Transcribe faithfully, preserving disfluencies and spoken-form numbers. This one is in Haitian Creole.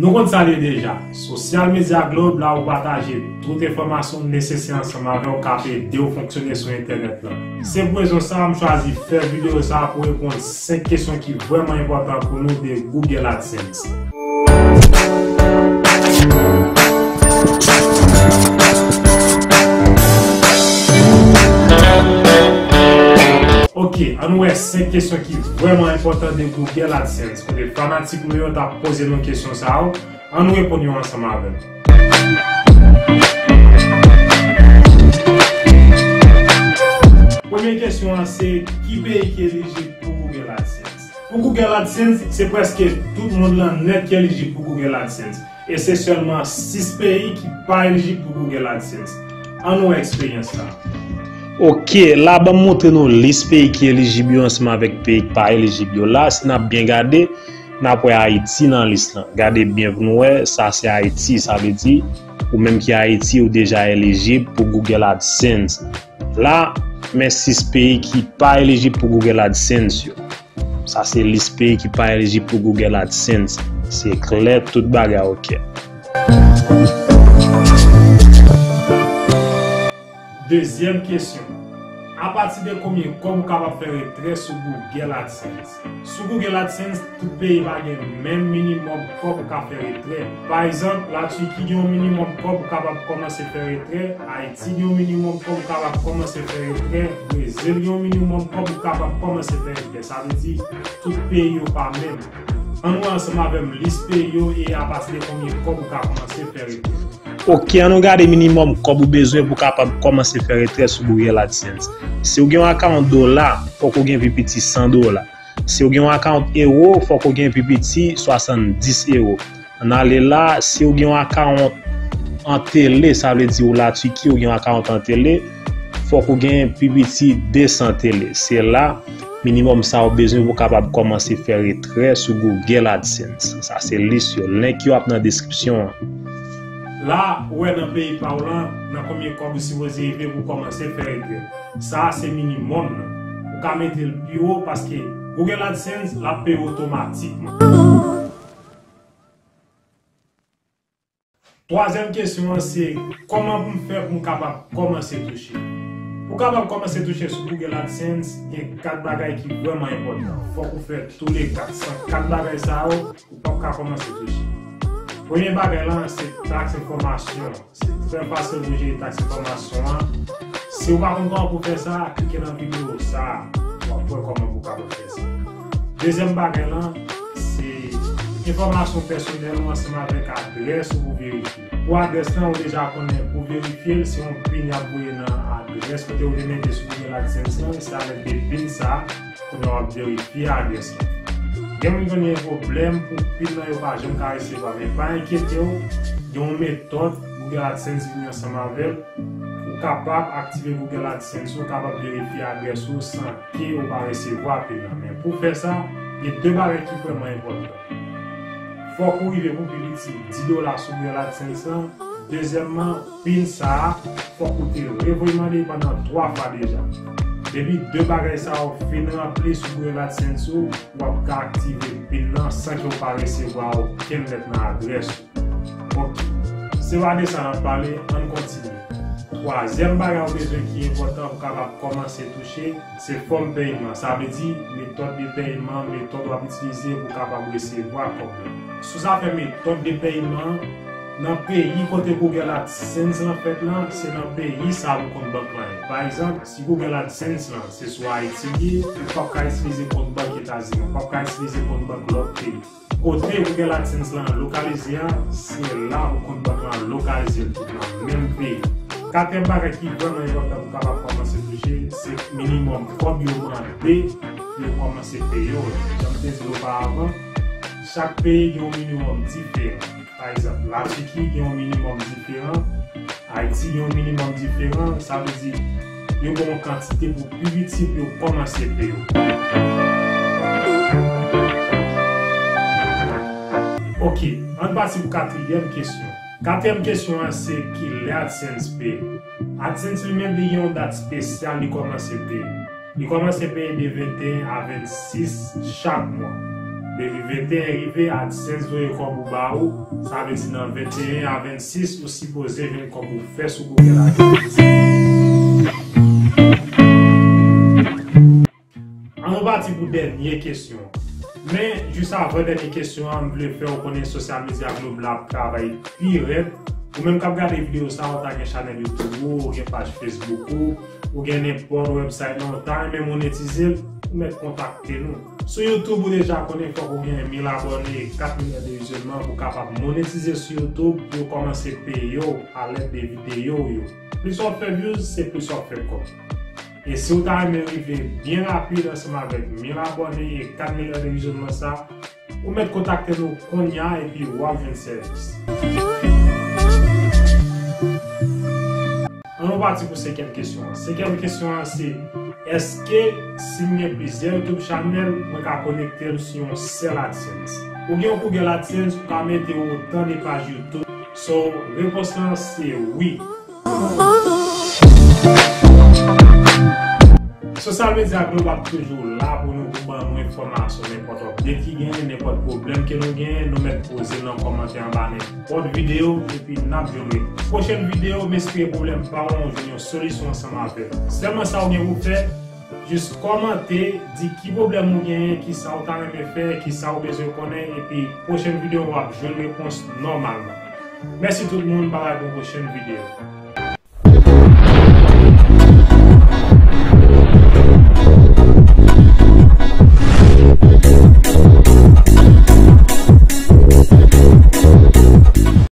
Nou konn sa l ye deja. Sosyal Medya Globe, la ou pataje tout enfòmasyon nesesè ansanm avè w k ap ede w fonksyone sou entènèt lan. Se pou rezon sa a m chwazi fè videyo sa a pou reponn senk kesyon ki vrèman enpòtan pou nou de Google AdSense. Ok, ann wè senk kesyon ki vrèman enpòtan de Google AdSense. Kote fanatik nou yo t ap poze nou kesyon sa yo, ann nou reponn yo ansanm avè m. Premye kesyon an se, ki peyi ki elijib pou Google AdSense? Pou Google AdSense, se prèske tout mond lan nèt ki elijib pou Google AdSense. E se sèlman sis peyi ki pa elijib pou Google AdSense. Ann wè eksperyans la. Ok, la ban m montre nou lis peyi ki elijib yo ansanm avèk peyi ki pa elijib yo. La, si n ap byen gade, n ap wè Ayiti nan lis lan. Gade byen pou nou wè, sa se Ayiti, sa vle di, ou menm ki Ayiti, ou deja elijib pou Google AdSense. La, men sis peyi ki pa elijib pou Google AdSense yo. Sa se lis peyi ki pa elijib pou Google AdSense. Se klè, tout bagay ok. Dezyèm kesyon. Apati de konbyen kòb ou kapab fè retrè sou Google AdSense? Sou Google AdSense, tout peyi pa gen menm minimòm kòb ou ka fè retrè. Pa egzanp, Latiki gen yon minimòm kòb ou kapab kòmanse fè retrè, Ayiti gen yon minimòm kòb ou kapab kòmanse fè retrè, Brezil gen yon minimòm kòb ou kapab kòmanse fè retrè. Sa vle di, tout peyi yo pa menm. Ann wè ansanm avè m lis peyi yo e apati de konbyen kòb ou ka kòmanse fè retrè. Ok, ann nou gade minimòm kòb ou bezwen pou w kapab kòmanse fè retrè sou Google AdSense. Si w gen yon akawont dola, fòk ou gen pi piti san dola. Si w gen yon akawont ewo, fòk ou gen pi piti swasanndis ewo. Ann ale la, si w gen yon akawont an tele, sa vle di ou Latiki, ou gen yon akawont an tele, fòk ou gen pi piti de san tele. Se la, minimòm sa w bezwen pou w kapab kòmanse fè retrè sou Google AdSense. Sa se lis yo. Link yo ap nan deskripsyon an. La, ou wè nan peyi pa w lan, nan konbyen kòb ou sipoze rive pou w kòmanse fè retrè. Sa a se minimòm nan. Ou ka mete l pi wo paske Google AdSense, l ap peye w otomatikman. Twazyèm kesyon an se, kòman pou m fè pou m kapab kòmanse touche? Pou w kapab kòmanse touche sou Google AdSense, gen kat bagay ki vrèman enpòtan. Fòk ou fè toulèkat. San kat bagay sa yo, ou p ap ka kòmanse touche. Premye bagay lan, se taks enfòmasyon. Se trè fasil pou jere taks enfòmasyon an. Si w pa konn kòman pou fè sa, klike nan videyo sa a, w ap wè kòman pou w kapab fè sa. Dezyèm bagay lan, se enfòmasyon pèsonèl ou ansanm avèk adrès ou pou verifye. Pou adrès lan, ou deja konnen pou verifye l, se yon pin y ap voye nan adrès kote ou te mete sou Google AdSense lan, e se avèk de pin sa a, kounye a w ap verifye adrès lan. Gen moun konn gen pwoblèm pou pin nan yo pa janm ka resevwa, men pa enkyete w, gen yon metòd Google AdSense vini ansanm avè l, ou kapab aktive Google AdSense ou kapab verifye adrès ou san ke ou pa resevwa pin nan. Men pou fè sa, gen de bagay ki vrèman enpòtan. Fòk ou rive pou pi piti dis dola sou Google AdSense lan. Dezyèmman, pin sa a, fòk ou te revoye mande pandan twa fwa deja. Depi de bagay sa yo fin ranpli sou Google AdSense ou, w ap ka aktive pin nan san ke w pa resevwa okenn lèt nan adrès ou. Ok. Se pa de sa n ap pale, ann kontinye. Twazyèm bagay ou bezwen ki enpòtan pou w kapab kòmanse touche, se fòm peyiman. Sa vle di, metòd de peyiman, metòd w ap itilize pou w kapab resevwa kòb la. Sou zafè metòd de peyiman, nan peyi kote Google AdSense lan fèt lan, se nan peyi sa a pou kont bank lan ye. Pa egzanp, si Google AdSense lan se sou Ayiti li ye, ou p ap ka itilize kont bank Etazini, ou p ap ka itilize kont bank lòt peyi. Kote Google AdSense lan lokalize a, se la pou kont bank lan lokalize l tou nan menm peyi. Katriyèm bagay ki vrèman enpòtan pou w kapab kòmanse touche, se minimòm kòb yo mande pou yo kòmanse peye w. Jan m te di l oparavan, chak peyi gen yon minimòm diferan. Pa egzanp, Latiki gen yon minimòm diferan, Ayiti gen yon minimòm diferan, sa vle di, yo gen yon kantite pou pi piti pou yo kòmanse peye w. Ok, ann pati pou katriyèm kesyon. Katriyèm kesyon an se kilè AdSense peye. AdSense li menm li gen yon dat espesyal li kòmanse peye. Li kòmanse peye de venteyen a vennsis chak mwa. Depi venteyen rive, AdSense voye kòb ou ba ou, sa vle di nan venteyen a vennsis ou sipoze jwenn kòb ou fè sou Google AdSense. An nou pati pou dènye kesyon. Men, jis avan dènye kesyon an, m vle fè w konnen Social Media Globe la ap travay pi rèd. Ou menm k ap gade videyo sa, ou ta gen chanèl YouTube ou, ou gen paj Facebook ou, ou gen nenpòt website lan, ou ta renmen monetize l, ou mèt kontakte nou. Sou YouTube, ou deja konnen fòk ou gen mil abòne e kat mil è de vizyonman pou w kapab monetize sou YouTube, pou yo kòmanse peye w alèd de videyo w yo. Plis w ap fè views, se plis w ap fè kòb. E si w ta renmen rive byen rapid ansanm avèk mil abòne e kat mil è de vizyonman sa, ou mèt kontakte nou kounye a epi w ap jwenn sèvis. An nou pati pou senkyèm kesyon an. Senkyèm kesyon an se, èske si m gen plizyè YouTube channel, mwen ka konekte l sou yon sèl AdSense? Ou gen yon Google AdSense, ou ka mete otan de paj YouTube. So, repons lan se wi. Social Media Globe ap toujou la pou nou, pou ban nou enfòmasyon, nenpòt update ki genyen, nenpòt pwoblèm ke nou genyen, nou mèt poze l nan kòmantè anba nenpòt videyo, epi n ap jwenn repons. Pwochèn videyo, m espere pwoblèm pa w an, ou jwenn yon solisyon ansanm avè l. Sèlman sa w gen pou fè, jis kòmante, di ki pwoblèm ou genyen, ki sa w ta renmen fè, ki sa w bezwen konnen, epi pwochèn videyo w ap jwenn repons nòmalman. Mèsi tout moun, bye bye pou pwochèn videyo.